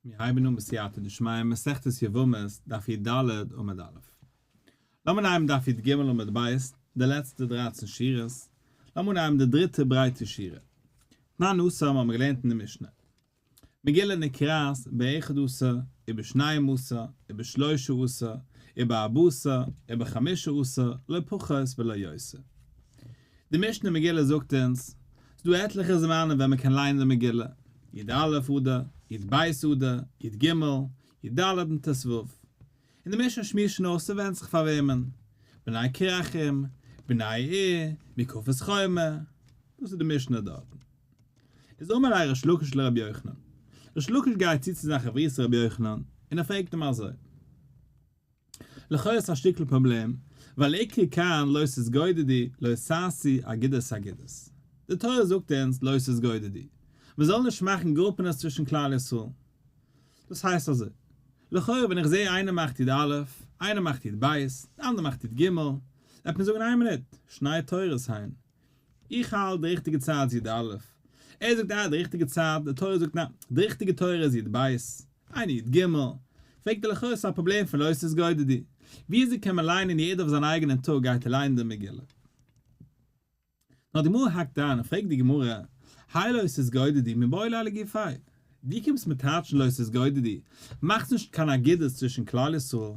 מיר הייבן אן בסייעתא דשמיא מסכת יבמות דף י"ד עמוד א'. לאמיר אנהייבן דף י"ג עמוד ב', די לעצטע דרייצן שורות, לאמיר אנהייבן די דריטע ברייטע שורה. תנן התם האבן מיר געלערנט אין די משנה. מגילה נקראת באחד עשר ובשנים עשר ובשלושה עשר ובארבעה עשר ובחמשה עשר לא פחות ולא יותר. די משנה מגילה זאגט אונז, ס'דא עטליכע זמנים ווען מ'קען ליינען די מגילה, י א אדר, י ב אדר, י ג, י ד און ט ו. און די משנה שמועסט שוין אויס ס'ווענדט זיך פאר וועמען, בני כרכים, בני עיר, מוקפות חומה, דאס איז די משנה דארטן. איז אמר ליה ריש לקיש לרבי יוחנן, ריש לקיש גייט צו צו זיין חברותא רבי יוחנן און ער פרעגט אים אזוי, לכאו' איז א שטיקל פראבלעם, ווייל איקרי כאן לא תתגודדו לא תעשו אגודות אגודות. די תורה זאגט אונז לא תתגודדו, מען זאל נישט מאכן גרופענעס צווישן כלל ישראל. דאס הייסט אזוי, לכאורה ווען איך זעה איינער מאכט יוד א', איינער מאכט יוד ב', די אנדערע מאכט יוד ג', וועט מען זאגן איין מינוט, שני תורות הן. איך האלט די ריכטיגע צייט איז יוד א', ער זאגט אה די ריכטיגע צייט, די תורה זאגט ניין, די ריכטיגע תורה איז יוד ב', איינער יוד ג', פרעגט ער לכאו' ס'איז א פראבלעם פון לא תתגודדו, וויאזוי קען מען ליינען יעדער אויף זיין אייגענעם טאג גייט ער ליינען די מגילה? נאר די גמרא האקט איין און פרעגט די גמרא, האי לא תתגודדו מיבעי ליה לגופיה, דו קומסט מיר טייטשן לא תתגודדו, מאכסט נישט קיין אגודות צווישן כלל ישראל,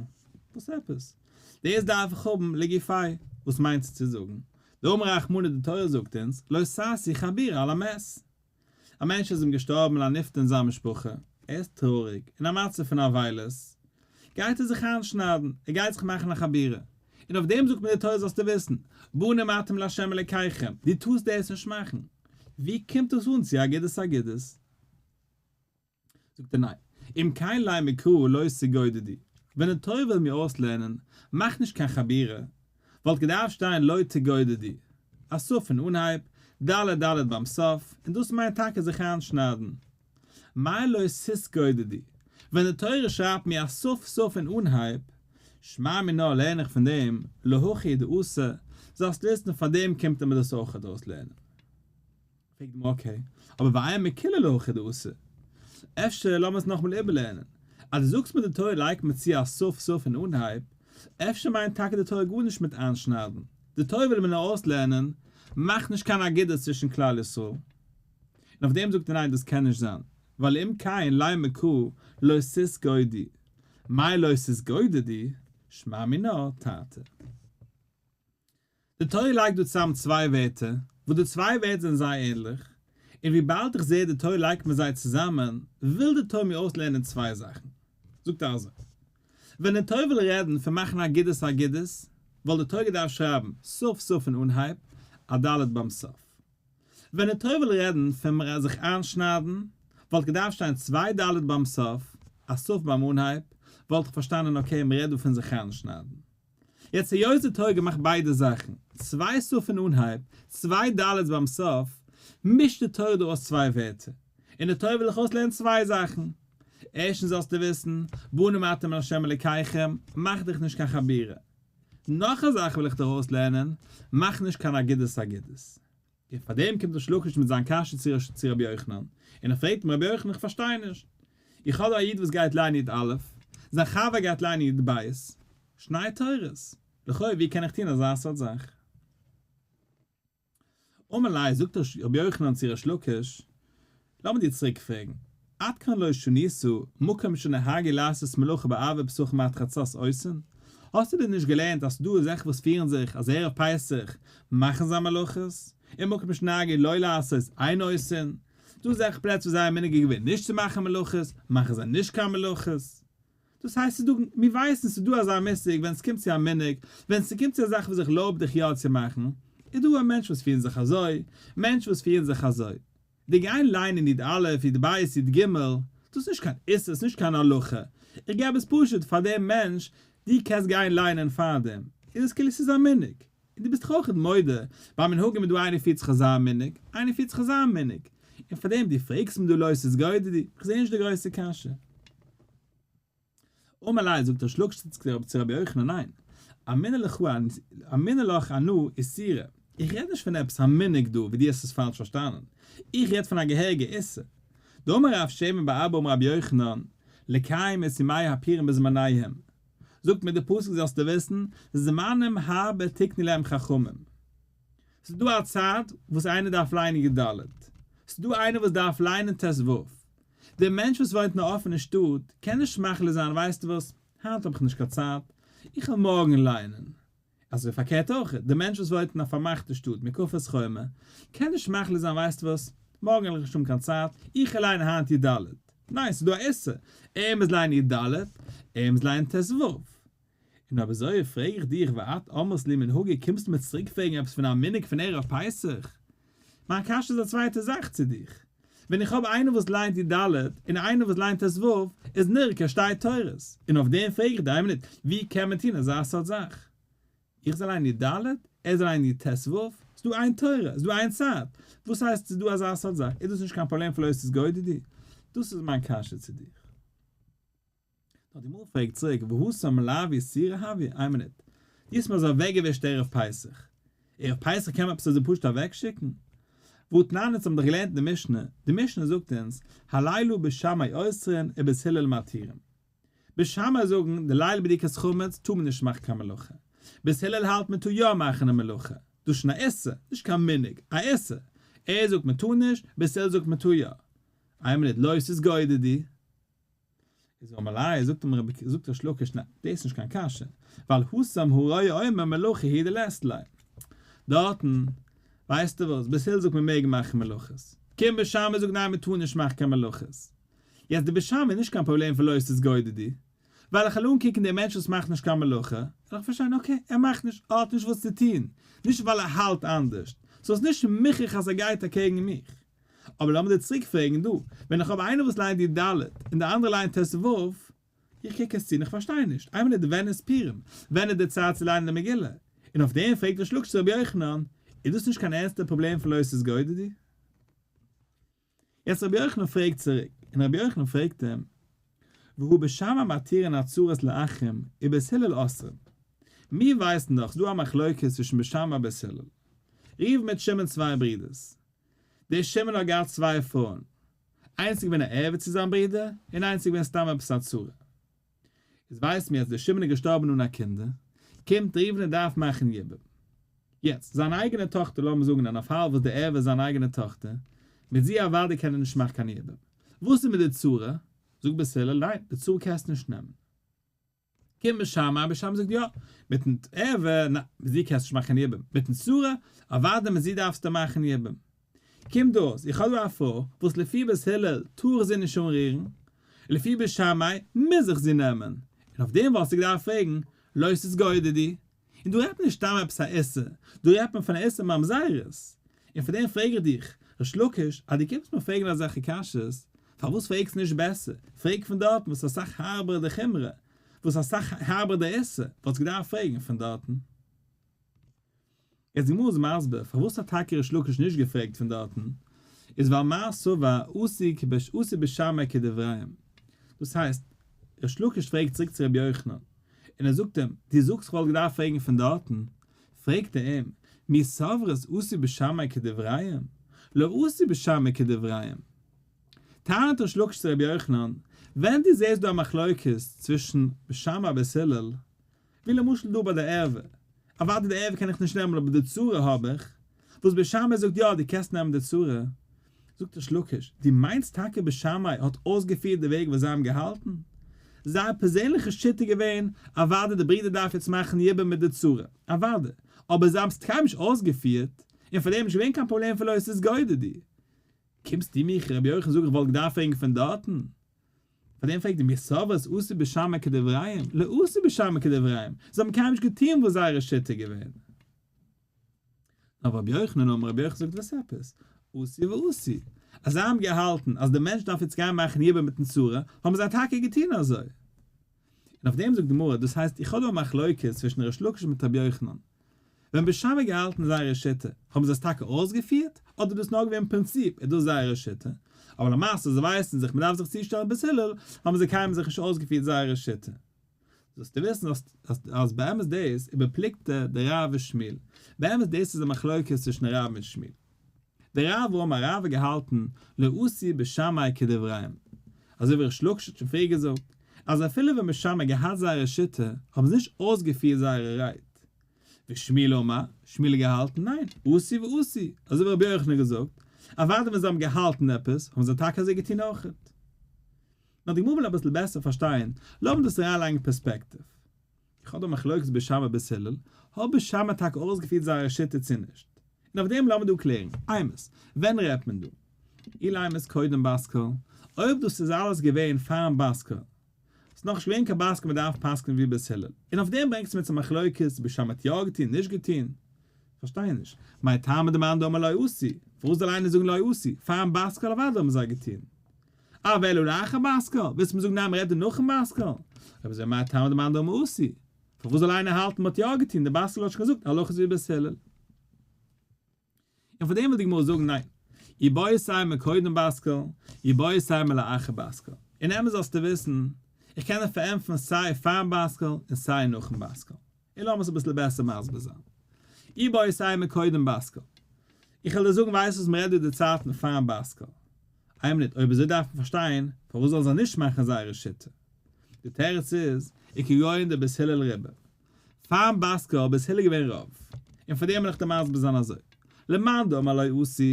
וואס עפעס? דאס דארף איך האבן לגופיה, וואס מיינסטו צו זאגן? דאמר רחמנא די תורה זאגט אונז, לא תעשו חבורה על המת. א מענטש איז אים געשטארבן א נפטר אין זיין משפחה, ער איז טרויעריג, אין א מצב פון אבילות, גייט ער זיך איינשניידן, ער גייט זיך מאכן א חבורה. און אויף דעם זאגט מיר די תורה זאלסטו וויסן, בנים אתם לה' אלוקיכם, דו טארסט דאס נישט מאכן. ווי קומט דאס אן צו אגודות אגודות? זאגט ער ניין, אם כן לימא קרא לא תגודדו, ווען די תורה וויל מיר אויסלערנען, מאך נישט קיין חבורה, וואלט געדארפט שטיין לא תגודדו, א ת' פון אנהייב, ד' ד' ביים סוף, און דאס מיינט טאקע זיך איינשניידן. מאי לא תתגודדו, ווען די תורה שרייבט מיר א ת' ת' אין אנהייב, שמע מינה לערן איך פון דעם, להכי דאתא, זאלסט וויסן פאר דעם קומט ער מיר דאס אויכעט אויסלערנען. פרעגט די גמרא okay, אבער ואימא כוליה להכי דאתא. אפשר לאמיר עס נאכאמאל איבערלערנען. אז דו זאגסט מיר די תורה לייגט מיר צו א ת' ת' אין אנהייב, אפשר מיינט טאקע די תורה גארנישט מיט איינשניידן. די תורה וויל מיר נאר אויסלערנען, מאך נישט קיין אגודה צווישן כלל ישראל. און אויף דעם זאגט ער ניין דאס קען נישט זיין, ווייל אם כן לימא קרא לא תתגודדו, מאי לא תתגודדו, שמע מינה תרתי. די תורה לייגט דא צוזאם צוויי ווערטער, וואס די צוויי ווערטער זענען זייער ענליך, און וויבאלד איך זעה די תורה לייגט מיר זיי צוזאמען, וויל די תורה מיר אויסלערנען צוויי זאכן. זאגט ער אזוי, ווען די תורה וויל רעדן פון מאכן אגודות אגודות, וואלט די תורה געדארפט שרייבן ת' ת' אין אנהייב, א ד' ביים סוף. ווען די תורה וויל רעדן פון זיך איינשניידן, וואלט געדארפט שטיין צוויי ד' ביים סוף, א ת' ביים אנהייב, וואלט איך פארשטאנען okay מ'רעדט דא פון זיך איינשניידן. יעצט היות די תורה געמאכט ביידע זאכן, צוויי ת' אין אנהייב, צוויי ד' ביים סוף, מישט די תורה דא אויס צוויי ווערטער, און די תורה וויל דיך אויסלערנען צוויי זאכן. ערשטנס זאלסטו וויסן, בנים אתם לה' אלוקיכם, מאך דיך נישט קיין חבורה. נאך א זאך וויל איך דיר אויסלערנען, מאך נישט קיין אגודות אגודות. און פאר דעם קומט ריש לקיש מיט זיין קשיא צו רבי יוחנן, און ער פרעגט אים, רבי יוחנן איך פארשטיי נישט, איך האב דא א איד וואס גייט ליינען יוד א', זיין חבר גייט ליינען יוד ב', שני תורות, לכאו' ווי קען איך טון אזא סארט זאך? אמר ליה, זאגט רבי יוחנן צו ריש לקיש, לאמיר דיר צוריק פרעגן, עד כאן לא שניתו, מקום שנהגו לעשות מלאכה בערבי פסחים עד חצות עושין? האסטו דען נישט געלערנט אז ס'דא אזעלכע וואס פירן זיך אז ערב פסח מאכן זיי מלאכות, און מקום שנהגו לא לעשות אין עושין? ס'דא אזעלכע פלעצער וואס זייער מנהג איז געווען נישט צו מאכן מלאכות, מאכן זיי נישט קיין מלאכות. דאס הייסט ס'איז דא, מיר ווייסן ס'איז דא אזא מושג ווען ס'קומט צו א מנהג, ווען ס'קומט צו א זאך וואס איך לויב דיך יא צו מאכן, איז דא א מענטש וואס פירן זיך אזוי, מענטש וואס פירן זיך אזוי. די גיין ליינען יוד א', יוד ב', יוד ג', דאס איז נישט קיין איסור, ס'איז נישט קיין הלכה, איך געב עס פשוט פאר דעם מענטש, דו קענסט גיין ליינען פאר דעם, איז עס כאילו ס'איז א מנהג, און דו ביסט דאך אויכעט מודה, ביי מנהגים איז דא איינער פירט זיך אזא מנהג, איינער פירט זיך אזא מנהג, און פאר דעם דו פרעגסט מיר דא לא תתגודדו, איך זע נישט די גרויסע קשיא. אמר ליה זאגט ריש לקיש צו רבי יוחנן ניין, אמינא לך אנא איסורא, איך רעד נישט פון עפעס א מנהג דא ווי דו האסט עס פאלש פארשטאנען, איך רעד פון א געהעריגע איסור. דאמר רב שמן בר אבא אמר רבי יוחנן. לקיים את ימי הפורים בזמניהם, זאגט מיר די פסוק זאלסטו וויסן, זמנים הרבה תקנו להם חכמים. ס'איז דא א צייט וואס איינער דארף ליינען י ד, ס'איז דא איינער וואס דארף ליינען ט ו. דער מענטש וואס וואוינט אין א אפענע שטאט קען נישט מחליט זיין ווייסטו וואס, היינט האב איך נישט קיין צייט, איך וועל מארגן ליינען. אזוי פארקערט אויך, דער מענטש וואס וואוינט אין א פארמאכטע שטאט מוקפת חומה, קען נישט מחליט זיין ווייסטו וואס, מארגן וועל איך נישט האבן קיין צייט, איך וועל ליינען היינט י ד. ניין, ס'איז דא א איסור, ער מוז ליינען י ד, ער מוז ליינען ט ו. און אויב אזוי פרעג איך דיך ואת אמרת לי מנהגי קומסטו מיר צוריק פרעגן עפעס פון א מנהג פון ערב פסח? מיין קשיא איז א צווייטע זאך צו דיך. ווען איך האב איינער וואס ליינט י ד און איינער וואס ליינט ט ו איז נראה כשתי תורות, און אויף דעם פרעג איך דיר איין מינוט, ווי קען מען טון אזא סארט זאך? איך זאל ליינען י ד, ער זאל ליינען י ט ו, ס'איז דא איין תורה, ס'איז דא איין צייט, וואס הייסט ס'איז דא אזא סארט זאך? איז דאס נישט קיין פראבלעם פון לא תתגודדו? דאס איז מיין קשיא צו דיך. נאר די גמרא פרעגט צוריק, והתם לאו איסורא הוי? איין מינוט, דו האסט מיר אזוי אוועקגעווישט ערב פסח, ערב פסח קען מען עפעס אזוי פשוט אוועקשיקן? והתנן אונז האבן דאך געלערנט אין די משנה, די משנה זאגט אונז, הלילה בית שמאי אוסרין ובית הלל מתירין. בית שמאי זאגן, די ליל בדיקת חמץ טאר מען נישט מאכן קיין מלאכה. בית הלל האלט מען טאר יא מאכן א מלאכה. דאס איז שוין א איסור, נישט קיין מנהג, א איסור. ער זאגט מען טאר נישט, בית הלל זאגט מען טאר יא. איין מינוט, לא תתגודדו. איז אמר ליה, זאגט אים רבי, זאגט ריש לקיש, ניין, דאס איז נישט קיין קשיא, ווייל התם הרואה אומר מלאכה הוא דלית ליה. דארטן, ווייסטו וואס, בית הלל זאגט מען מעג מאכן מלאכות. קומט בית שמאי זאגט ניין מען טאר נישט מאכן קיין מלאכות. יעצט די בית שמאי איז נישט קיין פראבלעם פון לא תתגודדו, ווייל איך וועל אנקוקן דעם מענטש וואס מאכט נישט קיין מלאכה, וועל איך פארשטיין okay ער מאכט נישט, ער האט נישט וואס צו טון, נישט ווייל ער האלט אנדערשט, so איז נישט מוכרח אז ער גייט אקעגן מיך. אבער לאמיר דיר צוריק פרעגן דא, ווען איך האב איינער וואס ליינט י ד און די אנדערע ליינט ט ו, איך קוק עס צו און איך פארשטיי נישט, איין מינוט ווען איז פורים? ווען איז די צייט צו ליינען די מגילה? און אויף דעם פרעגט ריש לקיש צו רבי יוחנן, איז דאס נישט קיין ערנסטע פראבלעם פון לא תתגודדו? יעצט רבי יוחנן פרעגט צוריק, און רבי יוחנן פרעגט אים, והא בית שמאי מתירין הצרות לאחים ובית הלל אוסרין. מיר ווייסן דאך ס'דא א מחלוקת צווישן בית שמאי און בית הלל. ראובן מיט שמעון צוויי ברידערס. דער שמעון האט געהאט צוויי פרויען. איינס איז געווען א ערווה צו זיין ברודער, און איינס איז געווען סתם עפעס א צרה. איז ווייסט מיר אז דער שמעון איז געשטארבן אן א קינדער, קומט ראובן און דארף מאכן יבום. יעצט, זיין אייגענע טאכטער, לאמיר זאגן אין א פאל וואס די ערווה איז זיין אייגענע טאכטער, מיט זי אוודאי קען ער נישט מאכן קיין יבום. וואס איז מיט די צרה? זאגט בית הלל, ניין, די צרה קענסטו נישט נעמען. קומט בית שמאי, בית שמאי זאגט יא, מיטן ערווה, ניין, מיט זי קענסטו נישט מאכן יבום, מיטן צרה, אוודאי מיט זי דארפסטו מאכן יבום. קומט אויס, איך האב דא א פרוי, וואס לפי בית הלל טאר איך זי נישט אנרירן, לפי בית שמאי מוז איך זי נעמען, און אויף דעם וואלסטו געדארפט פרעגן, לא תתגודדו. און דא רעדט מען נישט סתם עפעס א איסור, דא רעדט מען פון א איסור ממזרות. און פאר דעם פרעג איך דיך, ריש לקיש, אז דו קומסט מיר פרעגן אזעלכע קשיות, פארוואס פרעגסטו נישט בעסער, פרעג פון דארטן וואס איז אסאך הארבער די חומרא, וואס איז אסאך הארבער די איסור, וואלסט געדארפט פרעגן פון דארטן. יעצט די גמרא איז מסביר פארוואס האט טאקע ריש לקיש נישט געפרעגט פון דארטן, איז ווייל מר סבר עשו בית שמאי כדבריהם, דאס הייסט, ריש לקיש פרעגט צוריק צו רבי יוחנן, און ער זאגט אים, דו זאגסט כ'וואלט געדארפט פרעגן פון דארטן, פרעגט ער אים, מי סברת עשו בית שמאי כדבריהם? לא עשו בית שמאי כדבריהם. טענה'ט ריש לקיש צו רבי יוחנן, ווען דו זעסט דא א מחלוקת צווישן בית שמאי ובית הלל, ווי למשל דא ביי די ערווה, אוודאי די ערווה קען איך נישט נעמען אבער די צרה האב איך, וואס בית שמאי זאגט יא דו קענסט נעמען די צרה, זאגט ריש לקיש, דו מיינסט טאקע בית שמאי האט אויסגעפירט די וועג וואס זיי האבן געהאלטן? זייער פערזענליכע שיטה איז געווען, אוודאי די ברודער דארף יעצט מאכן יבום מיט די צרה, אוודאי, אבער זיי האבן עס קיינמאל נישט אויסגעפירט, און פאר דעם איז נישט געווען קיין פראבלעם פון לא תתגודדו. קומסטו מיך רבי יוחנן זאגן איך וואלט געדארפט פרעגן פון דארטן? פאר דעם פרעגט ער מי סברת עשו בית שמאי כדבריהם, לא עשו בית שמאי כדבריהם, זיי האבן קיינמאל נישט געטון וואס זייערע שיטה איז געווען. נאר רבי יוחנן אמר רבי יוחנן זאגט וואס עפעס? עשו ועשו. אז זיי האבן געהאלטן אז דער מענטש דארף יעצט גיין מאכן יבום מיטן צרה, האבן זיי טאקע געטון אזוי. און אויף דעם זאגט די גמרא, דאס הייסט איך האב דא א מחלוקת צווישן ריש לקיש מיט רבי יוחנן. ווען בית שמאי געהאלטן זייערע שיטה, האבן זיי עס טאקע אויסגעפירט, אדער דאס נאר געווען פרינציפ איז דאס זייערע שיטה, אבער למעשה זיי ווייסן זיך מ'דארף זיך צושטעלן בית הלל, האבן זיי קיינמאל זיך נישט אויסגעפירט זייערע שיטה. זאלסטו וויסן אז אז באמת דאס איז בפלוגתא דרב ושמואל, באמת דאס איז א מחלוקת צווישן רב מיט שמואל. דרב אמר רב האט געהאלטן לא עשו בית שמאי כדבריהם. אזוי ווי ריש לקיש האט שוין פריער געזאגט, אז אפילו ווען בית שמאי געהאט זייערע שיטה, האבן זיי נישט אויסגעפירט זייערע רייד. ושמואל אמר, שמואל האט געהאלטן, ניין, עשו ועשו, אזוי ווי רבי יוחנן האט געזאגט, אוודאי ווען זיי האבן געהאלטן עפעס, האבן זיי טאקע אזוי געטון אויכעט. נאר די גמרא וויל אביסל בעסער פארשטיין, לאמיר דאס אריינלייגן אין פערספעקטיוו. איך האב דא מחלוקת בית שמאי בית הלל, האט בית שמאי טאקע אויסגעפירט זייערע שיטה צו נישט? און אויף דעם לאמיר דא קלערן, אימת, ווען רעדט מען דא? אילימא קודם בת קול, אויב דאס איז אלעס געווען פארן בת קול, ס'איז נאכנישט געווען קיין בת קול מ'דארף פסק'נען ווי בית הלל, און אויף דעם ברענגסטו מיר צו מחלוקת בית שמאי האט יא געטון נישט געטון? כ'פארשטיי נישט, מאי טעמא דמאן דאמר לא עשו, פארוואס זאל איינער זאגן לא עשו, פארן בת קול אוודאי האבן זיי געטון. אה אלא לאחר בת קול, ווילסט מיר זאגן ניין מ'רעדט דא נאכן בת קול? אויב אזוי מאי טעמא דמאן דאמר עשו, פארוואס זאל איינער האלטן מ'האט יא געטון, די בת קול האט שוין געזאגט הלכה איז ווי בית הלל. און פאר דעם וויל די גמרא זאגן ניין, איבעית אימא קודם בת קול, איבעית אימא לאחר בת קול. און אמת זאלסטו וויסן, איך קען דיר פארענטפערן סיי פארן בת קול און סיי נאכן בת קול. און לאמיר עס אביסל בעסער מסביר זיין. איבעית אימא קודם בת קול. איך וועל דיר זאגן ווייסט וואס מ'רעדט דא די צייטן פארן בת קול. איין מינוט, אויב אזוי דארף מען פארשטיין פארוואס זאלן זיי נישט מאכן זייערע שיטה. די תירוץ איז, וכגון דבית הלל רובא. פארן בת קול בית הלל געווען רוב, און פאר דעם וועל איך דיר מסביר זיין אזוי, למאן דאמר לא עשו,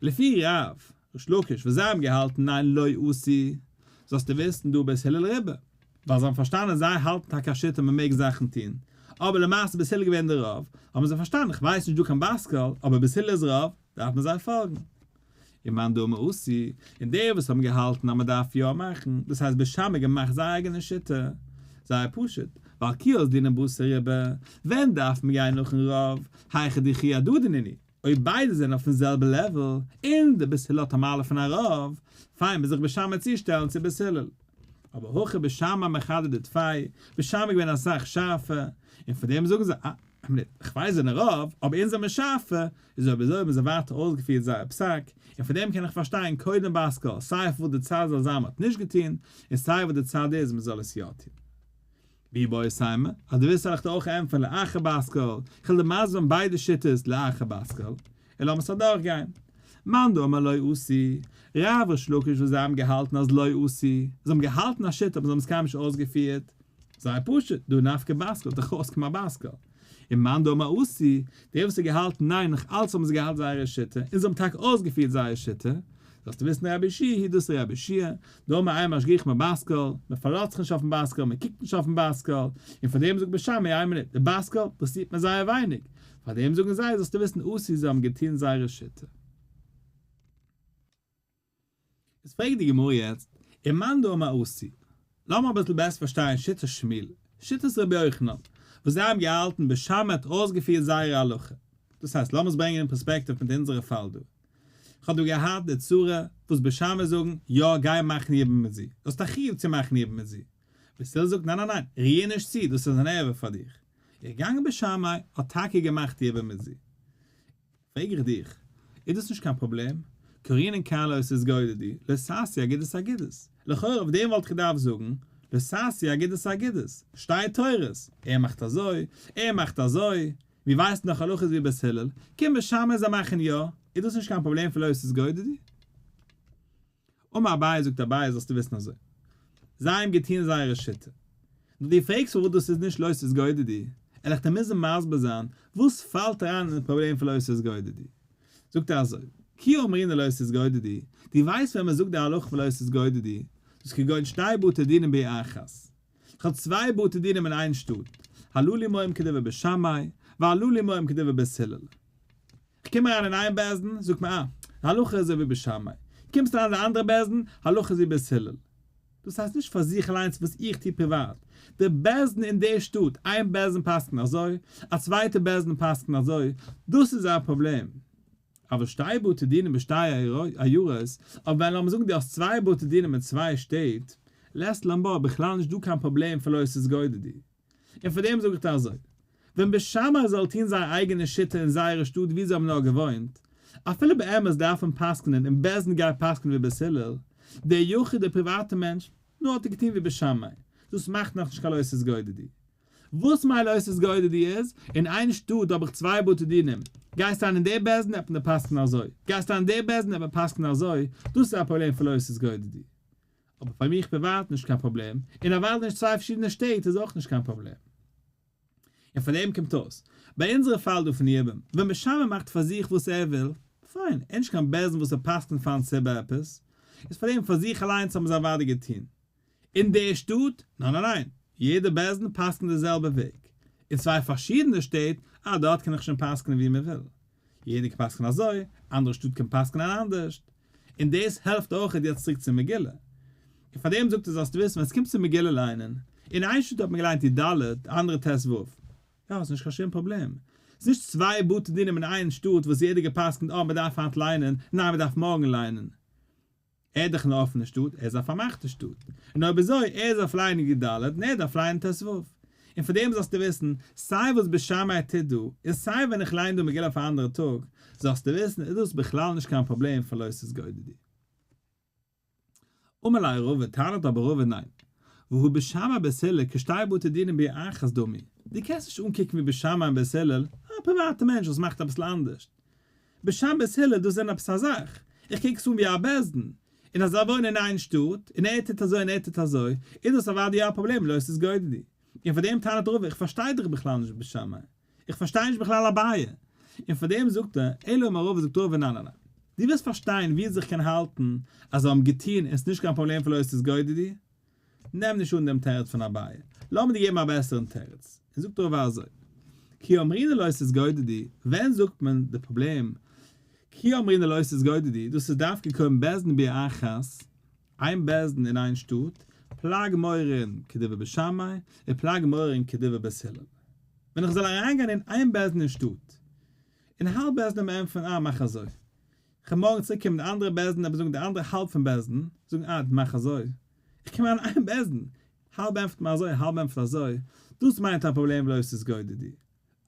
לפי רב, ריש לקיש, וואס זיי האבן געהאלטן ניין לא עשו, זאלסטו וויסן דא בית הלל רובא, ווייל זיי האבן פארשטאנען זיי האלטן טאקע א שיטה מען מעג זאכן טון, אבער למעשה בית הלל געווען די רוב, האבן זיי פארשטאנען איך ווייס נישט דא קיין בת קול, אבער בית הלל איז רוב, דארף מען זיי פאלגן. ומאן דאמר אסור, און די וואס האבן געהאלטן אז מען דארף יא מאכן, דאס הייסט בית שמאי געמאכט זייער אייגענע שיטה, זייער פשוט, ווייל כי אזלינן בתר רובא, ווען דארף מען גיין נאכן רוב, היכא דאיכא הדדי נינהו, אויב ביידע זענען אויפן זעלבע level, און די בית הלל האט א מעלה פון א רוב, פיין מוז זיך בית שמאי צושטעלן צו בית הלל. אבער הכא בית שמאי מחדדי טפי, בית שמאי געווען אסאך שארפער, און פאר דעם זאגן זיי, אה, כ'ווייס זענען רוב, אבער אונז זעמיר שארפער, איז אויב אזוי האבן זיי ווייטער אויסגעפירט זייער פסק, און פון דעם קען איך פארשטיין קודם בת קול, סיי אויף וואס די צד זאל זיין מ'האט נישט געטון, און סיי וואס די צד איז מ'זאל עס יא טון. ואיבעית אימא, אז דו ווילסט זאל איך דיר אויך ענטפערן לאחר בת קול, איך וועל דיר מסביר זיין ביידע שיטות לאחר בת קול, און לאמיר עס אדורכגיין. מאן דאמר לא עשו, רב ריש לקיש וואס זיי האבן געהאלטן אז לא עשו, זיי האבן געהאלטן א שיטה אבער זיי האבן עס קיינמאל נישט אויסגעפירט, זייער פשוט, דהא נפקא בת קול, דאך אויסקומען א בת קול. און מאן דאמר אסור, דער וואס האט געהאלטן ניין נאך אלץ האבן זיי געהאלט זייערע שיטה, און זיי האבן טאקע אויסגעפירט זייער שיטה, זאלסטו וויסן רבי יהושע היא דאס איז רבי יהושע, דאמר אין משגיחין בבת קול, מען פארלאזט זיך נישט אויפן בת קול, מען קוקט נישט אויפן בת קול, און פאר דעם זאגט בית שמאי איין מינוט, די בת קול פאסירט מיר זייער ווייניג, פאר דעם זאגן זיי זאלסטו וויסן אסור זיי האבן געטון זייערע שיטה. איז פרעגט די גמרא יעצט, ומאן דאמר אסור, לאמיר אביסל בעסער פארשטיין שיטת שמואל, שיטת רבי יוחנן, וואס זיי האבן געהאלטן בית שמאי האט אויסגעפירט זייער הלכה, דאס הייסט לאמיר עס ברענגען אין פערספעקטיוו מיט אונזערע פאל דא, איך האב דא געהאט די צרה וואס בית שמאי זאגן, יא גיי מאכן יבום מיט זי, דו האסט א חיוב צו מאכן יבום מיט זי, בית הלל זאגט ניין ניין ניין, ריר נישט צו, דאס איז אן ערוה פאר דיך, איז געגאנגען בית שמאי האט טאקע געמאכט יבום מיט זי. פרעג איך דיך, איז דאס נישט קיין פראבלעם? קרינן כאן לא תתגודדו, לא תעשו אגודות אגודות. לכאורה אויף דעם וואלט איך געדארפט זאגן, לא תעשו אגודות אגודות, שתי תורות, ער מאכט אזוי, ער מאכט אזוי, מיר ווייסן דאך הלכות ווי בית הלל, קומט בית שמאי זיי מאכן יא, איז דאס נישט קיין פראבלעם פון לא תתגודדו? אמר אביי זאגט אביי זאלסטו וויסן אזוי, זיי האבן געטון זייערע שיטה, נאר דו פרעגסט פארוואס דאס איז נישט לא תתגודדו, וועל איך דיר מוזן מסביר זיין וואס פאלט אריין אין די פראבלעם פון לא תתגודדו. זאגט ער אזוי, כי אמרינן לא תתגודדו, דו ווייסט ווען מען זאגט די הלכה פון לא תתגודדו, דאס כגון שתי בתי דינים בעיר אחת, איך האב צוויי בתי דינים אין איין שטאט, הללו מורים כדברי בית שמאי, והללו מורים כדברי בית הלל. כ'קום אריין אין איין בית דין, זאגט מען אה, די הלכה איז אזוי ווי בית שמאי. קומסט אריין אין די אנדערע בית דין, הלכה איז ווי בית הלל. דאס הייסט נישט פאר זיך אליינס וואס איך טו פריוואט. די בית דין אין די שטאט, איין בית דין פסק'נט אזוי, א צווייטע בית דין פסק'נט אזוי, דאס איז א פראבלעם. אבל שתי בתי דינים בשתי עיירות, אבער ווען לאמיר זאגן דו האסט צוויי בתי דינים אין צוויי שטעט, לית לן בה, בכלל נישט דא קיין פראבלעם פון לא תתגודדו. און פאר דעם זאג איך דיר אזוי, ווען בית שמאי זאל טון זייער אייגענע שיטה אין זייערע שטאט ווי זיי האבן נאר געוואוינט, אפילו באמת דארף מען פסק'נען און בית דין גייט פסק'נען ווי בית הלל, דער יחיד דער פריוואטער מענטש, נו האט ער געטון ווי בית שמאי, דאס מאכט נאכנישט קיין לא תתגודדו. וואס מיין לא תתגודדו איז, אין איין שטאט האב איך צוויי בתי דינים, גייסט אריין אין דער בית דין וועט מען דיר פסק'נען אזוי, גייסט אריין אין דער בית דין וועט מען פסק'נען אזוי, דאס איז א פראבלעם פון לא תתגודדו. אבער פאר מיך פריוואט נישט קיין פראבלעם, און אוודאי נישט צוויי פארשידענע שטעט איז אויך נישט קיין פראבלעם. און פאר דעם קומט אויס, ביי אונזערע פאל דא פון יבום, ווען בית שמאי מאכט פאר זיך וואס ער וויל, פיין, ער איז נישט קיין בית דין וואס ער פסק'נט פארן ציבור עפעס, איז פאר דעם פאר זיך אליינס האבן זיי אוודאי געטון. אין די שטאט? ניין ניין ניין, יעדע בית דין פסק'נט די זעלבע וועג. אין צוויי פארשידענע שטעט, אה דארט קען איך שוין פסק'נען ווי מען וויל. יעדער קען פסק'נען אזוי, אנדערע שטאט קען פסק'נען אנדערשט. און דאס העלפט אויך יעצט צוריק צו מגילה. און פאר דעם זאגט ער זאלסטו וויסן ווען עס קומט צו מגילה ליינען, אין איין שטאט האט מען געליינט י ד, אנדערע ט ו. יא, ס'איז נישט קיין שום פראבלעם. ס'איז נישט צוויי בתי דינים אין איין שטאט וואס יעדער גע'פסק'נט אה מ'דארף היינט ליינען, ניין מ'דארף מארגן ליינען. ער איז דאך אין א אפענע שטאט, ער איז א פארמאכטע שטאט. און אויב אזוי, ער דארף ליינען י ד און ער דארף ליינען ט ו. און פאר דעם זאלסטו וויסן, סיי וואס בית שמאי טוט דא, און סיי ווען איך ליין דא מגילה אויף א אנדערע טאג, זאלסטו וויסן איז דאס בכלל נישט קיין פראבלעם פון לא תתגודדו. אמר ליה רבא, טענה'ט אבער רבא ניין. והא בית שמאי בית הלל כשתי בתי דינים בעיר אחת דמי. דו קענסט נישט אנקוקן ווי בית שמאי און בית הלל, א פריוואטע מענטש וואס מאכט אביסל אנדערשט. בית שמאי בית הלל דאס זענען עפעס א זאך, איך קוק עס אן ווי א בית דין, און אז זיי וואוינען אין איין שטאט, און ער טוט אזוי און ער טוט אזוי, איז דאס אוודאי יא א פראבלעם לא תתגודדו. און פאר דעם טענה'ט רבא איך פארשטיי דיך בכלל נישט בית שמאי, איך פארשטיי נישט בכלל אביי. און פאר דעם זאגט ער, אלא אמר רבא זאגט רבא ניין ניין ניין, דו ווילסט פארשטיין ווי זיך קען האלטן אז זיי האבן געטון און ס'נישט קיין פראבלעם פון לא תתגודדו, נעם נישט אן דעם תירוץ פון אביי, לאמיר דיר געבן א בעסערן תירוץ. און זאגט רבא אזוי, כי אמרינן לא תתגודדו, ווען זאגט מען די פראבלעם, כי אמרינן לא תתגודדו, דאס איז דווקא כגון בית דין בעיר אחת, איין בית דין אין איין שטאט, פלג מורין כדברי בית שמאי, ופלג מורין כדברי בית הלל. ווען איך זאל אריינגיין אין איין בית דין אין שטאט, און האלב בית דין וועט ענטפערן אה מאך אזוי, כ'וועל מארגן צוריק קומען די אנדערע בית דין אבער זאגן די אנדערע האלב פון בית דין, זאגן אה מאך אזוי, איך קום אריין איין בית דין, האלב ענטפערט מיר אזוי האלב ענטפערט אזוי, דאס מיינט א פראבלעם ולא תתגודדו.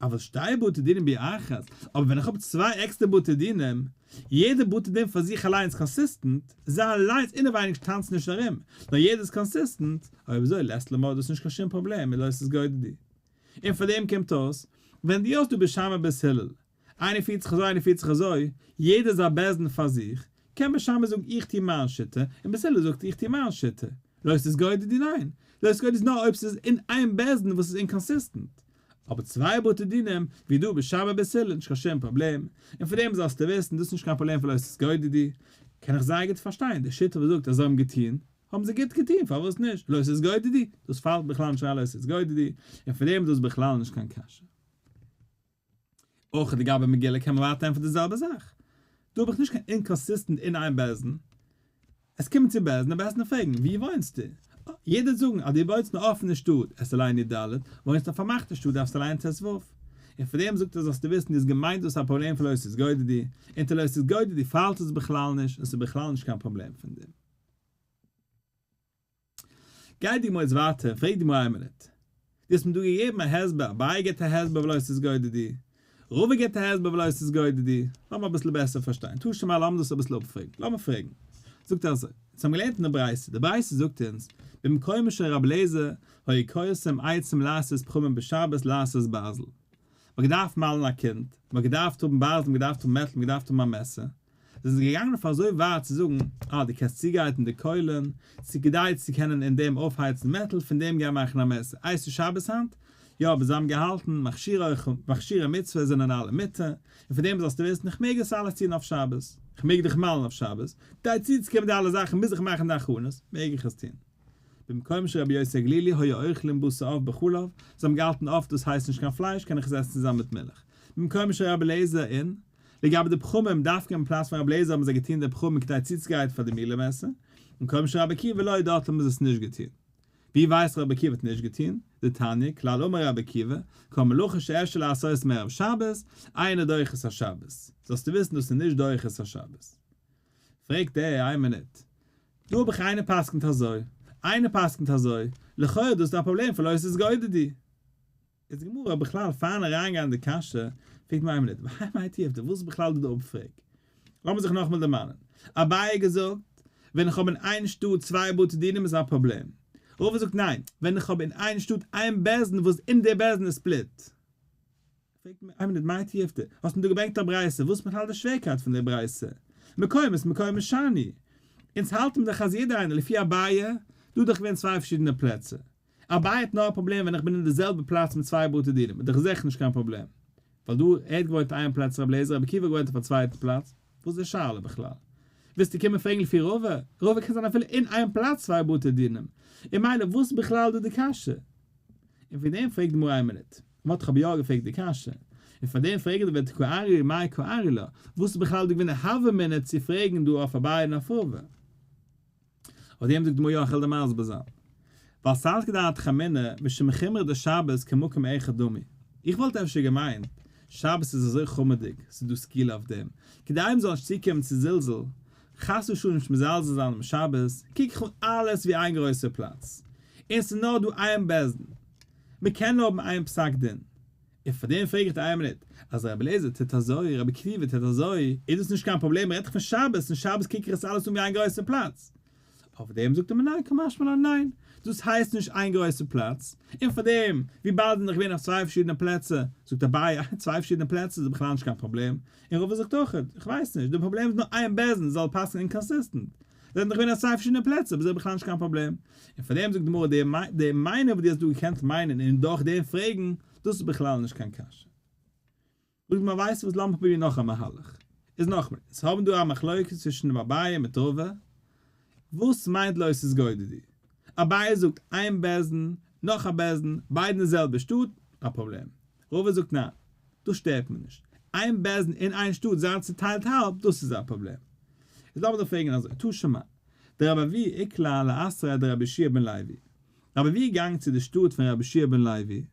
אבל שתי בתי דינים בעיר אחת, אבער ווען איך האב צוויי עקסטער בתי דינים, יעדע בתי דין פאר זיך אליינס consistent, זיי אליינס אינעווייניג טאנצן נישט ארום, נאר יעדער איז consistent, אויב אזוי לית ליה מר דאס איז נישט קיין שום פראבלעם מיט לא תתגודדו. און פאר דעם קומט אויס, ווען דו האסט דא בית שמאי בית הלל, איינער פירט זיך אזוי איינער פירט זיך אזוי, יעדער איז א בית דין פאר זיך, קען בית שמאי זאגן איך טו מיין שיטה, און בית הלל זאגט איך טו מיין שיטה. לא תתגודדו ניין. לא תתגודדו איז נאר אויב ס'איז אין איין בית דין וואס איז inconsistent. אבער צוויי בתי דינים, ווי דא בית שמאי בית הלל, נישט קיין שום פראבלעם. און פון דעם זאלסטו וויסן, דאס איז נישט קיין פראבלעם פון לא תתגודדו. קען איך זייער גוט פארשטיין די שיטה וואס זאגט אז זיי האבן געטון, האבן זיי גוט געטון, פארוואס נישט? לא תתגודדו, דאס פאלט בכלל נישט אריין לא תתגודדו, און פון דעם איז דאס בכלל נישט קיין קשיא. אויך לגבי מגילה קען מען ווייטער ענטפערן די זעלבע זאך. דא האב איך נישט קיין inconsistent אין איין בית דין. עס קומען צו בית דין און בית דין פרעגן, ווי וואוינסטו? אה, יעדער וועט זאגן אז דו וואוינסט אין א אפענע שטאט, עסטו ליינען י ד, וואוינסט אין א פארמאכטע שטאט דארפסטו ליינען ט ו. און פאר דעם זאגט ער זאלסטו וויסן דו האסט געמיינט דאס איז א פראבלעם פון לא תתגודדו, אונטער לא תתגודדו פאלט עס בכלל נישט און עס איז בכלל נישט קיין פראבלעם פון דעם. גייט די גמרא יעצט ווייטער, פרעגט די גמרא איין מינוט, דו האסט מיר דא געגעבן א הסבר, אביי גיבט א הסבר ולא תתגודדו, רבא גיבט א הסבר ולא תתגודדו, לאמיר אביסל בעסער פארשטיין, תא שמע לאמיר דאס אביסל אפפרעגן, לאמיר פרעגן, זאגט ער אזוי, אונז האבן געלערנט אין די ברייתא, די ברייתא זאגט אונז, במקומו של רבי אליעזר היו כורתים עצים לעשות פחמים בשבת לעשות ברזל, מ'האט געדארפט מל'ן א קינד, מ'האט געדארפט האבן ברזל, מ'האט געדארפט האבן מעטל, מ'האט געדארפט האבן א מעסער, זיי זענען געגאנגען אויף אזוי ווייט צו זאגן, אה, דו קענסט צוגרייטן די קוילן, ס'איז כדאי צו קענען אין דעם אויפהייצן מעטל, פון דעם גיין מאכן א מעסער. איי ס'איז שבת היינט? יא, אבער זיי האבן געהאלטן, מכשירי מצוה זענען אלע מותר, און פון דעם זאלסטו וויסן, איך מעג עס אלעס טון אויף שבת, איך מעג דיך מל'ן אויף שבת, כדי צוצוקומען די אלע זאכן מוז איך מאכן די הכנות, מעג איך עס טון. במקום שרבי יוסי הגלילי היו אוכלים בשר עוף בחלב, זיי האבן געהאלטן עוף דאס הייסט נישט קיין פלייש קען איך עס עסן צוזאמען מיט מילך. במקום שרבי אליעזר אין. לגבי די פחמים, דווקא אין פלאץ פון רבי אליעזר האבן זיי געטון די פחמים כדי צוצוגרייטן פאר די מילה מעסער, במקום שרבי עקיבא לא דארט האבן זיי עס נישט געטון. ווי ווייסט רבי עקיבא האט נישט געטון? דתניא, כלל אמר רבי עקיבא, כל מלאכה שאפשר לעשות מערב שבת, אינה דוחה את השבת. זאלסטו וויסן דאס איז נישט דוחה את השבת. פרעגט ער, איין מינוט, דא האב איך איינער פסק'נט אזוי, איינער פסק'נט אזוי, לכאורה דאס איז א פראבלעם פון לא תתגודדו. איז די גמרא בכלל פארן אריינגיין אין די קשיא, פרעגט מען איין מינוט, והאי מאי תיובתא, וואס איז בכלל דא די אפפרעג? לאמיר זיך נאכאמאל דערמאנען, אביי האט געזאגט, ווען איך האב אין איין שטאט צוויי בתי דינים איז א פראבלעם. רבא זאגט ניין, ווען איך האב אין איין שטאט איין בית דין וואס אין די בית דין איז split. פרעגט מען, איין מינוט, מאי תיובתא, האסט מיר דא געברענגט א ברייתא, וואס איז בכלל די שווערקייט פון די ברייתא? מקומות מקומות שאני. אונז האלטן דאך אז יעדער איינער לפי אביי, דא איז דאך געווען צוויי פארשידענע פלעצער. אביי האט נאר א פראבלעם ווען איך בין אין די זעלבע פלאץ מיט צוויי בתי דינים, איז דאך זיכער נישט קיין פראבלעם. ווייל דא, ער האט געוואוינט איין פלאץ רבי אליעזר, רבי עקיבא האט געוואוינט אויף א צווייטן פלאץ, וואס איז די שאלה בכלל? ווילסטו קומען פרעגן לפי רבא? רבא קען זיין אפילו אין איין פלאץ צוויי בתי דינים, און מילא וואס איז בכלל דא די קשיא? און פון דעם פרעגט די גמרא איין מינוט, מען האט דאך אבער יא געפרעגט די קשיא, און פאר דעם פרעגט די ותקארי מאי קארי לה, וואס איז בכלל דא געווען די הוה אמינא צו פרעגן דא אויף אביי און אויף רבא? אויף דעם זאגט די גמרא יא איך וועל דיר מסביר זיין, ווייל סלקא דעתך אמינא משום חומרא דשבת כמקום אחד דמי, איך וואלט אפשר געמיינט שבת איז אזוי חמור'דיג, ס'איז דא סקילה אויף דעם, כדי מ'זאל נישט צוקומען צו זלזול, חס ושלום נישט מזלזל זיין אום שבת, קוק איך אן אלעס ווי איין גרויסע פלאץ, און ס'איז נאר דא איין בית דין, מ'קען נאר האבן איין פסק דין, און פאר דעם פרעג איך דיר איין מינוט, אז רבי אליעזר טוט אזוי, רבי עקיבא טוט אזוי, איז דאס נישט קיין פראבלעם, מ'רעדט דאך פון שבת, און שבת קוק איך עס אלעס אן ווי איין גרויסע פלאץ. אויף דעם זאגט ער מיר ניין, קא משמע לן ניין, דאס הייסט נישט איין גרויסע פלאץ, און פאר דעם, וויבאלד זענען דאך געווען אויף צוויי פארשידענע פלעצער, זאגט אביי, צוויי פארשידענע פלעצער איז בכלל נישט קיין פראבלעם, און רבא זאגט אויך, איך ווייס נישט, די פראבלעם איז נאר איין בית דין זאל פסק'ן inconsistent, זיי זענען דאך געווען אויף צוויי פארשידענע פלעצער, אבער ס'איז בכלל נישט קיין פראבלעם, און פאר דעם זאגט די גמרא, די מיינונג וואס דו האסט דא געקענט מיינען און דורך דעם פרעגן, דאס איז בכלל נישט קיין קשיא. זאגט מען ווייסט וואס לאמיר פרובירן נאך א מהלך. איז נאכמער, אונז האבן דא א מחלוקת צווישן אביי מיט רבא, וואס מיינט לא תתגודדו? אביי זאגט איין בית דין, נאך א בית דין, ביידע אין די זעלבע שטאט, א פראבלעם. רבא זאגט ניין, דאס שטערט מיר נישט. איין בית דין אין איין שטאט זיין צוטיילט האלב, דאס איז א פראבלעם. איז לאמיר דא פרעגן אזוי, תא שמע, דרבי אבהו איקלע לאתריה דרבי יהושע בן לוי. רבי אבהו איז געגאנגען צו די שטאט פון רבי יהושע בן לוי,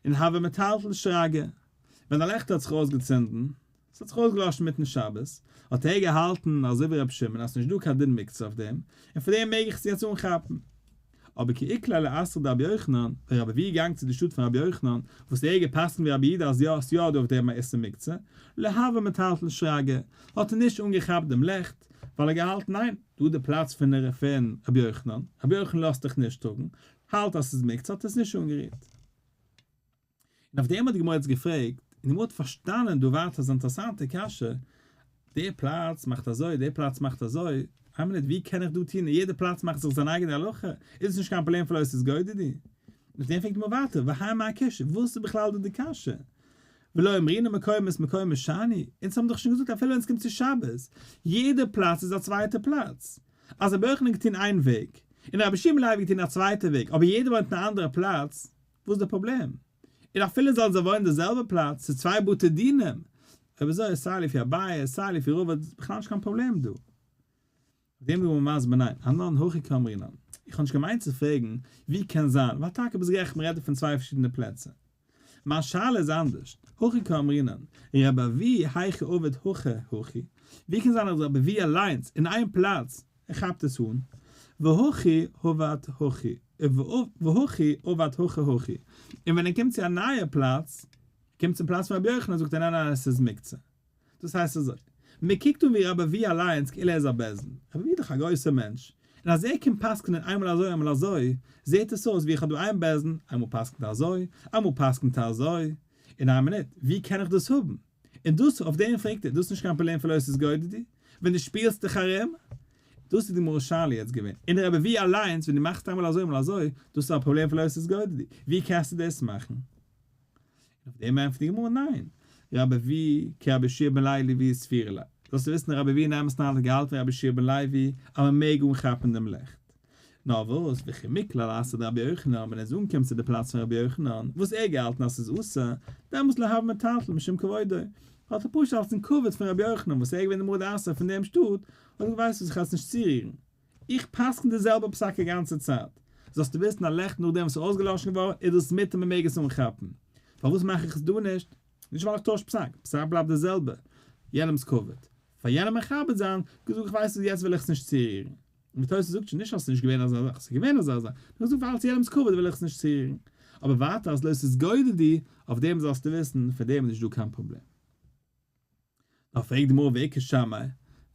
און הוה מטלטל שרגא, ווען א לעכטער האט זיך אויסגעצינדן, עס האט זיך אויסגעלאשן מיטן שבת, האט ער געהאלטן אזוי ווי רבי שמעון אז ס'נישט דא קיין דין מוקצה אויף דעם, און פאר דעם מעג איך עס יעצט אנכאפן. אבער כי איקלע לאתריה דרבי יוחנן, ווען רבי אבהו איז געגאנגען צו די שטאט פון רבי יוחנן, וואס ער האט גע'פסק'נט ווי רבי יהודה אז יא, ס'יא דא אויף דעם א איסור מוקצה, לא הוה מטלטל שרגא, האט ער נישט אנגעכאפט דעם לעכט, ווייל ער האט געהאלטן ניין, דא איז די פלאץ פון רבי יוחנן, רבי יוחנן לאזט דיך נישט טראגן, האלט אז ס'איז מוקצה האט ער עס נישט אנגערירט. און אויף דעם האט די גמרא יעצט געפרעגט, און די גמרא האט פארשטאנען דא ווייטער אזא אינטערעסאנטע קשיא, די פלאץ מאכט אזוי, די פלאץ מאכט אזוי, איין מינוט ווי קען איך דא טון, יעדע פלאץ מאכט זיך זיין אייגענע הלכה, איז עס נישט קיין פראבלעם פון לא תתגודדו? און אויף דעם פרעגט די גמרא ווייטער, והאי מאי קושיא, וואס איז בכלל דא די קשיא? ולא אמרינן מקומות מקומות שאני, אונז האבן דאך שוין געזאגט אפילו ווען עס קומט צו שבת, יעדע פלאץ איז א צווייטע פלאץ, אז רבי יוחנן האט געטון איין וועג, און רבי שמעון לוי האט געטון א צווייטע וועג, אבער יעדער וואוינט אין א אנדערע פלאץ, וואס איז די פראבלעם? און אפילו זאלן זיי וואוינען די זעלבע פלאץ, ס'איז צוויי בתי דינים, אויב אזוי איז סיי לפי אביי סיי לפי רבא איז בכלל נישט קיין פראבלעם דא. אויף דעם איז גמרא מסביר ניין, אנן הכי קאמרינן. איך האב נישט געמיינט צו פרעגן ווי קען זיין, ווייל טאקע ביסט גערעכט מ'רעדט דא פון צוויי פארשידענע פלעצער. מיין שאלה איז אנדערש, הכי קאמרינן, רבי אבהו היכי עביד הכא הכי, ווי קען זיין אז רבי אבהו אליינס אין איין פלאץ ער כאפט עס אן, והכי עבד הכי, והכי עבד הכא הכי, און ווען ער קומט צו א נייע פלאץ, קומט צום פלאץ פון רבי יוחנן זאגט ער ניין ניין עס איז מוקצה. דאס הייסט אזוי, מען קוקט אן ווי רבי אבהו אליינס כאילו ער איז א בית דין, רבי אבהו איז דאך א גרויסער מענטש, און אז ער קומט פסק'נען איינמאל אזוי איינמאל אזוי, זעט עס אויס ווי איך האב דא איין בית דין, איינמאל פסק'נט ער אזוי, איינמאל פסק'נט ער אזוי, און איין מינוט, ווי קען איך דאס האבן? און דאס, אויף דעם פרעגט ער, דאס איז נישט קיין פראבלעם פון לא תתגודדו, ווען דו שפילסט דיך ארום? דאס איז די גמרא'ס שאלה יעצט געווען, און רבי אבהו אליינס, ווען דו מאכסט איינמאל אזוי איינמאל אזוי, דאס איז א פראבלעם פון לא תתגודדו, ווי קענסטו דאס מאכן? אויף דעם ענטפערט די גמרא ניין, רבי אבהו כרבי יהושע בן לוי סבירא ליה, זאלסטו וויסן רבי אבהו אין אמת'ן האט געהאלטן רבי יהושע בן לוי אז מען מעג אנכאפן דעם לעכט, נאר וואס וכי מקלע לאתריה דרבי יוחנן ווען ער איז אנגעקומען צו די פלאץ פון רבי יוחנן וואס ער האט געהאלטן אז ס'איז אסור, דעמאלטס לא הוה מטלטל משום כבודו, האט ער פשוט אלס'ן כבוד פון רבי יוחנן וואס ער איז געווען די מרא דאתרא פון דעם שטאט, האט ער געזאגט ווייסט וואס איך וועל עס נישט צורירן, איך פסק'ן די זעלבע פסק א גאנצע צייט. זאלסטו וויסן א לעכט נאכדעם וואס איז אויסגעלאשן געווארן איז דאס מותר מען מעג עס אנכאפן. פארוואס מאך איך עס דא נישט? נישט ווייל איך טויש פסק, פסק בלייבט די זעלבע. יענעמ'ס כבוד. פאר יענעם מכבד זיין, געזאגט איך ווייס אז יעצט וויל איך עס נישט צורירן. און ווי תוס' זאגט שוין נישט אז עס איז נישט געווען אזא זאך, עס איז געווען אזא זאך, נאר געזאגט ווייל אלס יענעמ'ס כבוד וויל איך עס נישט צורירן. אבער ווייטער אז לא תתגודדו, אויף דעם זאלסטו וויסן, פון דעם איז נישט דא קיין פראבלעם. נאר פרעגט די גמרא ואיכא שמאי,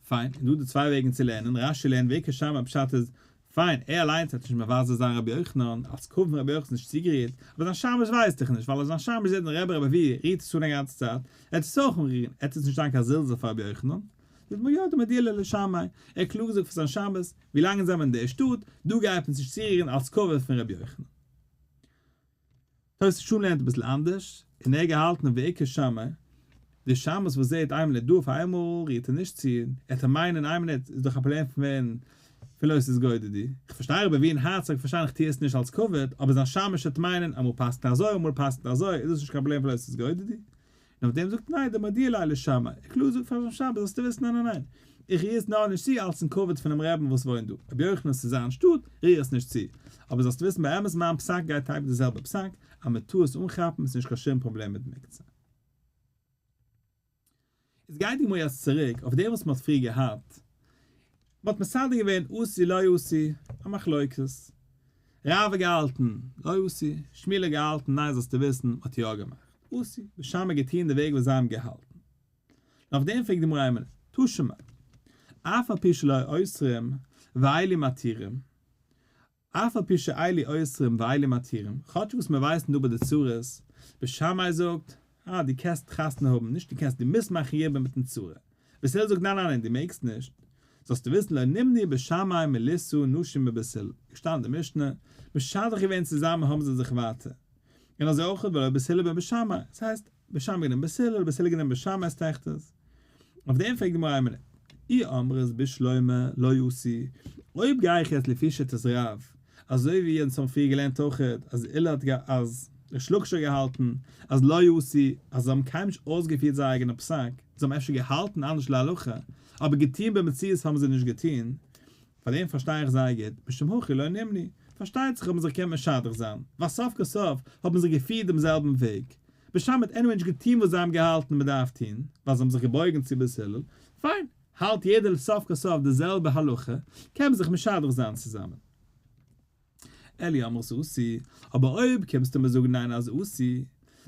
פיין, און דא די צוויי וועגן צו לערנען, רש"י לערנט ואיכא שמאי פשט איז, פיין, ער אליינס וועט נישט מבזה זיין רבי יוחנן, אלס כבוד פון רבי יוחנן נישט צוגערירט, אבער זיין שמש ווייסט איך נישט, ווייל אז זיין שמש זעט דעם רבי רבי אבהו רירט עס אן א גאנצע צייט, ער וועט עס אויך אנרירן, עט עס נישט זיין קיין זלזול פאר רבי יוחנן. זאגט די גמרא יא דמודיע ליה לשמעיה, ער האט קלאר געזאגט פאר זיין שמש, ווי לאנג אונז זעמער אין דער שטאט, דא גייט מען נישט צורירן אלס כבוד פון ר' יוחנן. תוס' שלום לערנט אביסל אנדערש, און ער האט געהאלטן ואיכא שמאי, די שמש וואס זעהט איין מינוט דא אויף איינמאל רירט ער נישט צו, ער וועט מיינען איין מינוט איז דאך א פראבלעם פון ווען פון לא תתגודדו, איך פארשטיי אבער ווי אין הארץ זאגט פארשטיין איך טוה עס נישט אלס כבוד, אבער זיין שמש וועט מיינען אמאל פסק'נט אזוי אמאל פסק'נט אזוי איז דאס נישט קיין פראבלעם פון לא תתגודדו, און אויף דעם זאגט ניין דמודיע ליה לשמעיה, ער קלאר זאגט פאר זיין שמש זאלסטו וויסן ניין ניין ניין, איך ריר עס נאר נישט צו אלס'ן כבוד פונעם רעבין וואס וואוינט דא, רבי יוחנן ס'איז זיין שטאט, ריר עס נישט צו, אבער זאלסטו וויסן באמת מיין פסק גייט טאקע די זעלבע פסק, אז מען טאר עס אנכאפן איז נישט קיין שום פראבלעם מיט מוקצה. איז גייט די גמרא יעצט צוריק אויף דעם וואס מען האט פריער געהאט, מען האט מסדר געווען עשו לא עשו, א מחלוקת, רב האט געהאלטן לא עשו, שמואל האט געהאלטן ניין זאלסטו וויסן מען האט יא געמאכט עשו, בית שמאי געטוהן די וועג וואס זיי האבן געהאלטן, און אויף דעם פרעגט די גמרא איין מינוט, תא שמע, אף על פי שלא אוסרים ואלו מתירים, אף על פי שאלו אוסרים ואלו מתירים, כאטש וואס מיר ווייסן דא ביי די צרות, בית שמאי זאגט, אה, דו קענסט חתונה האבן, נישט דו קענסט, דו מוזט מאכן יבום מיטן צרה. בית הלל זאגט, ניין ניין ניין, דו מעגסט נישט. זאלסטו וויסן לא נמנעו בית שמאי מלישא נשים מבית הלל, געשטאנען אין די משנה, משדך געווען צוזאמען האבן זיי זיך ווייטער. און אזוי אויך ולא בית הלל בבית שמאי, עס הייסט, בית שמאי גענומען בית הלל, בית הלל גענומען בית שמאי'ס טעכטערס. אויף דעם פרעגט די גמרא איין מינוט, אי אמרת בשלמא לא עשו, אויב גיי איך יעצט לפי שיטת רב, אזוי ווי אונז האבן פריער געלערנט אויכעט אז עולא האט אז ריש לקיש האט געהאלטן אז לא עשו, אז זיי האבן קיינמאל נישט אויסגעפירט זייער אייגענע פסק, זיי האבן אפשר געהאלטן אנדערש להלכה, אבער געטוהן במציאות האבן זיי נישט געטוהן, פאר דעם פארשטיי איך זייער גוט, משום הכי לא נמנעו, פארשטייט זיך האט מען זיך געקענט משדך זיין, ווייל סוף כל סוף האט מען זיך געפירט דעם זעלבן וועג, בית שמאי האט anyway נישט געטון וואס זיי האבן געהאלטן מען דארף טון, ווייל זיי האבן זיך געבויגן צו בית הלל, פיין, האלט יעדער סוף כל סוף די זעלבע הלכה, קען מען זיך משדך זיין צוזאמען. אלא אי אמרת עשו, אבער אויב קומסטו מיר זאגן ניין אז עשו,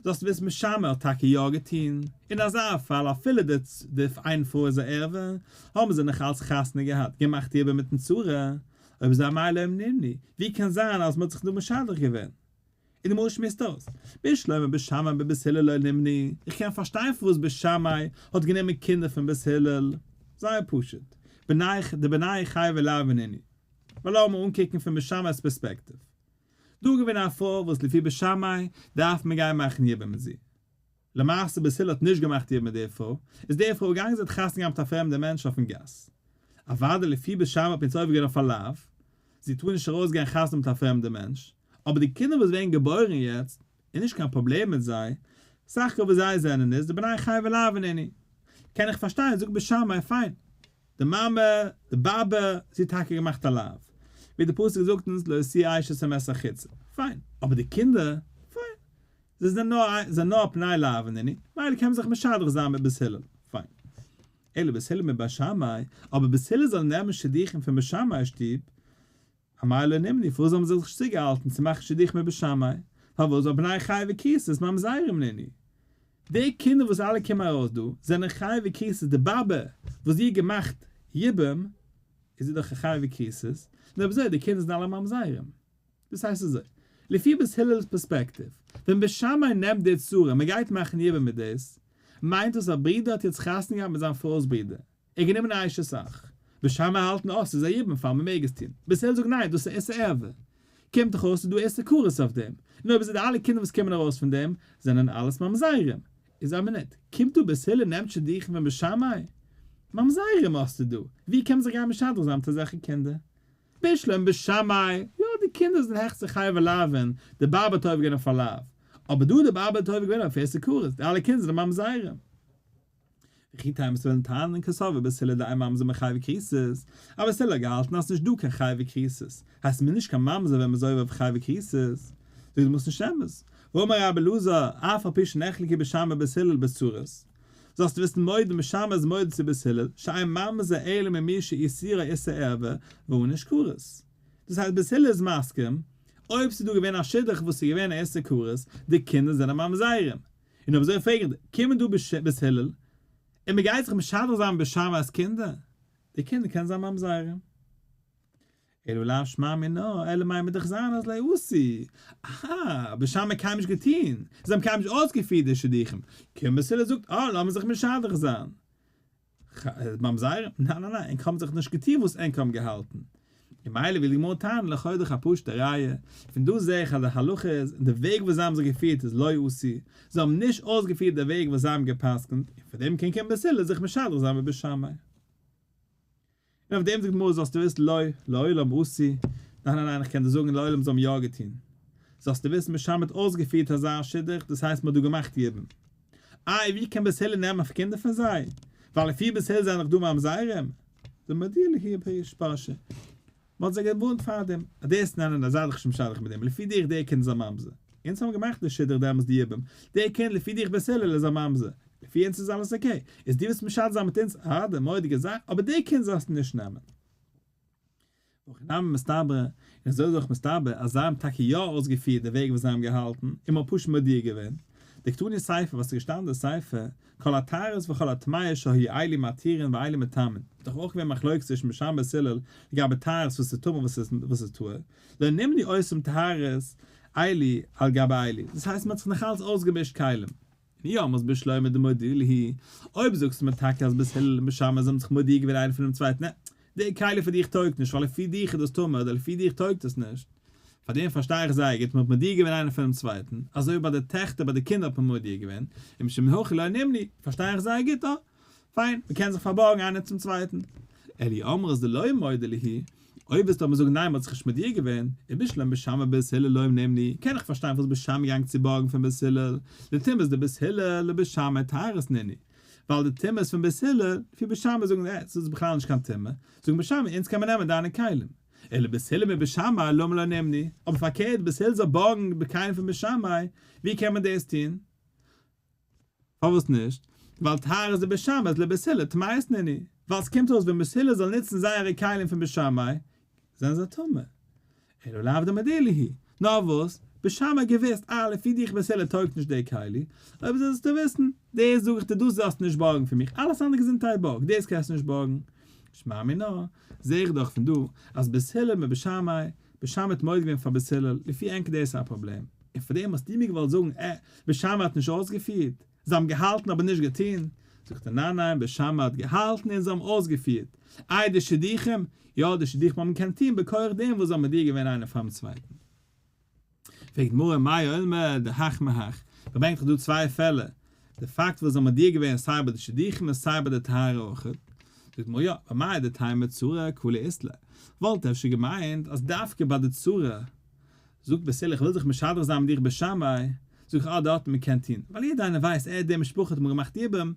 זאלסטו וויסן בית שמאי האט טאקע יא געטון, אין אזא פאל אפילו די די איין פרוי איז א ערווה, האבן זיי נאך אלץ חתונה געהאט, געמאכט יבום מיטן צרה, אויב אזוי אמאי לא נמנעו, ווי קען זיין אז מען האט זיך דא משדך געווען? און די גמרא שמועסט אויס, בשלמא בית שמאי מבית הלל לא נמנעו, איך קען פארשטיין פארוואס בית שמאי האט גענומען קינדער פון בית הלל, זייער פשוט, בני די בני חייבי לאוין נינהו, ווייל לאמיר אנקוקן פון בית שמאי'ס פערספעקטיוו, דא איז געווען א פרוי וואס לפי בית שמאי דארף מען גיין מאכן יבום מיט זי, למעשה בית הלל האט נישט געמאכט יבום מיט די פרוי, איז די פרוי געגאנגען זי האט חתונה געהאט מיט א פרעמדע מענטש אויפן גאס. אוודאי לפי בית שמאי האט מען יעצט עובר געווען אויף א לאו, זי טאר נישט ארויס גיין חתונה מיט א פרעמדע מענטש, אבער די קינדער וואס ווערן געבוירן יעצט, איז נישט קיין פראבלעם מיט זיי, סך הכל וואס זיי זענען איז די בני חייבי לאוין נינהו. קען איך פארשטיין זאגט בית שמאי פיין, די מאמע, די באבע, זי האט טאקע געמאכט א לאו, ווי די פסוק זאגט אונז לא תשאו אשת המת החוצה, פיין, אבער די קינדער, פיין, זיי זענען נאר זענען נאר בני לאוין נינהו, מילא קען מען זיך משדך זיין מיט בית הלל, פיין. אלא בית הלל מבית שמאי, אבער בית הלל זאל נעמען שידוכים פון בית שמאי שטוב, אמאי לא נמנעו, פארוואס האבן זיי זיך נישט צוגעהאלטן צו מאכן שידוכים מיט בית שמאי? פארוואס ווייל בני חייבי כריתות ממזרים נינהו. די קינדער וואס אלע קומען ארויס דא, זענען חייבי כריתות, די באבע וואס זי האט געמאכט יבום, איז זי דאך א חייבי כריתות, און אויב אזוי די קינדער זענען אלע ממזרים. דאס הייסט אזוי, לפי בית הלל'ס פערספעקטיוו, ווען בית שמאי נעמט די צרה און מען גייט מאכן יבום מיט דאס, מיינט דאס א ברודער האט יעצט חתונה געהאט מיט זיין פרוי'ס ברודער, ער האט גענומען א אשת אח. בית שמאי האלטן אז ס'איז א יבום פאר מען מעג עס טון. בית הלל זאגט ניין דאס איז איסור ערווה. קומט דאך אויס ס'איז דא איסור כרת אויף דעם. און אויב אזוי די אלע קינדער וואס קומען ארויס פון דעם זענען אלעס ממזרים. איז א מינוט, קומט דא בית הלל נעמט שידוכים פון בית שמאי? ממזרים האסטו דא? ווי קען מען זיך גיין משדך זיין מיט אזעלכע קינדער? בשלמא בית שמאי, יא די קינדער זענען העכסטע חייבי לאוין, די באבע האט עובר געווען אויף א לאו. אבער דא די באבע האט עובר געווען אויף איסור כרת, די אלע קינדער זענען ממזרים. וכי תימא וועלן טענה'ן קסבר בית הלל דאין ממזר מחייבי כריתות, אבער בית הלל האט געהאלטן אז ס'נישט דא קיין חייבי כריתות, הייסט מ'איז נישט קיין ממזר ווען מ'איז עובר אויף חייבי כריתות, זאגט די גמרא ס'נישט אמת, והאמר רבי אלעזר, אף על פי שנחלקו בית שמאי ובית הלל בצרות, זאלסטו וויסן מודים בית שמאי איז מודה צו בית הלל, שאין ממזר אלא ממי שאיסורו איסור ערווה וענוש כרת. דאס הייסט בית הלל איז מסכים, אויב ס'איז דא געווען א שידוך וואס איז געווען א איסור כרת, די קינדער זענען ממזרים, און אויב אזוי פרעג איך דיר, קומען דא בית הלל, און מען גייט זיך משדך זיין בית שמאי'ס קינדער? די קינדער קענען זיין ממזרים. אלא לאו שמע מינה, אלא מאי מוז דאך זיין אז לא עשו. אהא, בית שמאי קיינמאל נישט געטון, זיי האבן קיינמאל נישט אויסגעפירט די שידוכים, קומט בית הלל זאגט, אה, לאמיר זיך משדך זיין. ממזרים? ניין ניין ניין, ענק האבן זיך נישט געטון וואס ענק האבן געהאלטן. און מילא וויל די גמרא טענה'ן לכאו' דאך א פשוט'ע ראיה, פון דא זעה איך אז די הלכה איז און די וועג וואס זיי האבן זיך געפירט איז לא עשו, זיי האבן נישט אויסגעפירט די וועג וואס זיי האבן גע'פסק'נט, און פאר דעם קען קומען בית הלל זיך משדך זיין מיט בית שמאי. און אויף דעם זאגט די גמרא זאלסטו וויסן לא, לעולם עשו, ניין ניין ניין איך קען דיר זאגן לעולם זיי האבן יא געטון, זאלסטו וויסן בית שמאי האט אויסגעפירט אזא שידוך, דאס הייסט מען האט דא געמאכט יבום. איי ווי קען בית הלל נעמען קינדער פון זיי? ווייל לפי בית הלל זענען דאך דא ממזרים. דמודיע להו פירוש פרשה. מען האט זיי געווארנט פארדעם אז דאס ניין ניין זיי דיך נישט משדך מיט דעם, לפי דיך דער קינד איז א ממזר. אונז האבן געמאכט די שידוך דעמאלס די יבום, דער קינד לפי דיך בית הלל איז א ממזר, לפי אונז איז אלעס okay, איז דו ווילסט משדך זיין מיט אונז אה די מורא'דיגע זאך, אבער דער קינד זאלסטו נישט נעמען. והכי נמי מסתברא, און אזוי איז אויך מסתבר אז זיי האבן טאקע יא אויסגעפירט די וועג וואס זיי האבן געהאלטן, און מען האט פשוט מודיע געווען. דקתני סיפא וואס איז געשטאנען אין די סיפא, כל הטהרות וכל הטמאות שהיו אלו מתירין ואלו מטמאין, איז דאך אויך געווען מחלוקת צווישן בית שמאי ובית הלל לגבי טהרות וואס איז טמא וואס איז טהור, לא נמנו אותם טהרות אלו על גבי אלו, דאס הייסט מען האט זיך נאכאלץ אויסגעמישט כלים. אי אמרת בשלמא דמודעי להו, אויב זאגסטו מיר טאקע אז בית הלל און בית שמאי זיי האבן זיך מודיע געווען איינער פונעם צווייטן, נע, די כלי פאר דיך טויגט נישט ווייל לפי דיך איז דאס טמא אדער לפי דיך טויגט עס נישט, פאר דעם פארשטיי איך זייער גוט, מען האט מודיע געווען איינער פונעם צווייטן, אזוי ווי ביי די טעכטער ביי די קינדער האט מען מודיע געווען, ומשום הכי לא נמנו, פארשטיי איך זייער גוט, אה, פיין, מען קען זיך פארבארגן איינער צום צווייטן. אלא אי אמרת דלא מודעי להו, אויב וועסטו אבער זאגן ניין מען האט זיך נישט מודיע געווען, איז בשלמא בית שמאי ובית הלל לא נמנו, קען איך פארשטיין פארוואס בית שמאי געגאנגען צו בארגן פון בית הלל, לטומאת דבית הלל לבית שמאי טהרות נינהו, ווייל די טומאות פון בית הלל, לפי בית שמאי זאגן אה, ס'איז בכלל נישט קיין טומאה, זאגן בית שמאי אונז קען מען נעמען דיינע כלים. אלא בית הלל מבית שמאי למה לא נמנו, אבער פארקערט בית הלל זאל בארגן די כלים פון בית שמאי, ווי קען מען דאס טון? פארוואס נישט? ווייל טהרות דבית שמאי איז לבית הלל טמאות נינהו, ווייל ס'קומט אויס ווען בית הלל זאל נוצן זייערע כלים פון בית שמאי, זענען זיי טמא. אלא לאו דמודיעי להו. נאר וואס, בית שמאי האט געוואוסט, אה, לפי דיך בית הלל טויגט נישט די כלי, אויב אזוי זאלסטו וויסן, דאס זאג איך דיר דאס זאלסטו נישט בארגן פון מיך, אלעס אנדערע געזונטהייט בארג, דאס קענסטו נישט בארגן. שמע מינה, זעה איך דאך פון דא, אז בית הלל מבית שמאי, בית שמאי האט מודה געווען פאר בית הלל, לפי ענק דאס איז א פראבלעם, און פאר דעם האסטו מיר געוואלט זאגן עה, בית שמאי האט נישט אויסגעפירט, זיי האבן געהאלטן אבער נישט געטון, זאגט ער ניין ניין בית שמאי האט געהאלטן און זיי האבן אויסגעפירט, איי די שידוכים, יא די שידוכים האבן געקענט טון בכח דעם וואס זיי האבן מודיע געווען איינער פארן צווייטן. פרעגט גמרא מאי עולמא דהך מהך, מ'ברענגט דאך דא צוויי פעלער, די פאקט וואס זיי האבן מודיע געווען סיי ביי די שידוכים און סיי ביי די טהרה אויך, זאגט גמרא יא, במאי דתימא צרה קלא אית ליה, וואלט אפשר געמיינט אז דווקא ביי די צרה, זאגט בית הלל איך וויל זיך משדך זיין מיט דיך בית שמאי, זאג איך אה דארט האט מען געקענט טון, ווייל יעדער איינער ווייסט ער די משפחה האט אמאל געמאכט יבום,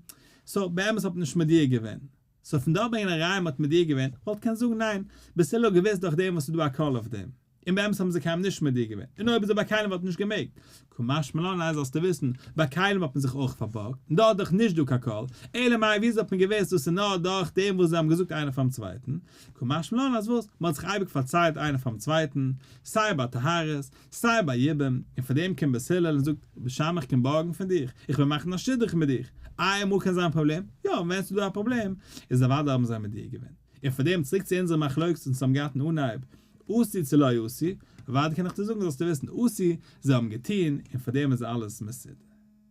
so באמת האט מען נישט מודיע געווען, so פון דארט ברענגען א ראיה מען האט מודיע געווען, וואלט קענען זאגן ניין, בית הלל האט געוואוסט דורך דעם וואס ס'איז דא א קול אויף דעם. און באמת האבן זיי קיינעם נישט מודיע געווען, און אויב אזוי ביי כלים וואלט נישט געמעגט, קא משמע לן אז זאלסטו וויסן, ביי כלים האט מען זיך אויך פארבארגט, און דארט איז דאך נישט דא קיין קול, אלא מאי וויאזוי האט מען געוואוסט דאס איז נאר דורך דעם וואס זיי האבן געזאגט איינער פארן צווייטן, קא משמע לן אז וואס, מען האט זיך אייביג פארציילט איינער פארן צווייטן, סיי ביי טהרות, סיי ביי יבום, און פאר דעם קומט בית הלל און זאגט, בשם איך קען בארגן פון דיך, איך וויל מאכן א שידוך מיט דיך, איי אמאל קען זיין א פראבלעם, יא ווען ס'איז דא א פראבלעם, איז אוודאי האבן זיי מודיע געווען. און פאר דעם צוריק צו אונזערע מחלוקת אונז האבן געהאט אין אנהייב, עשו צו לא עשו, אוודאי קען איך דיר זאגן זאלסטו וויסן עשו, זיי האבן געטון, און פאר דעם איז אלעס מסודר.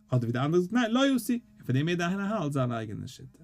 אדער ווי די אנדערע זאגט ניין לא עשו, און פאר דעם יעדער איינער האלט זיין אייגענע שיטה.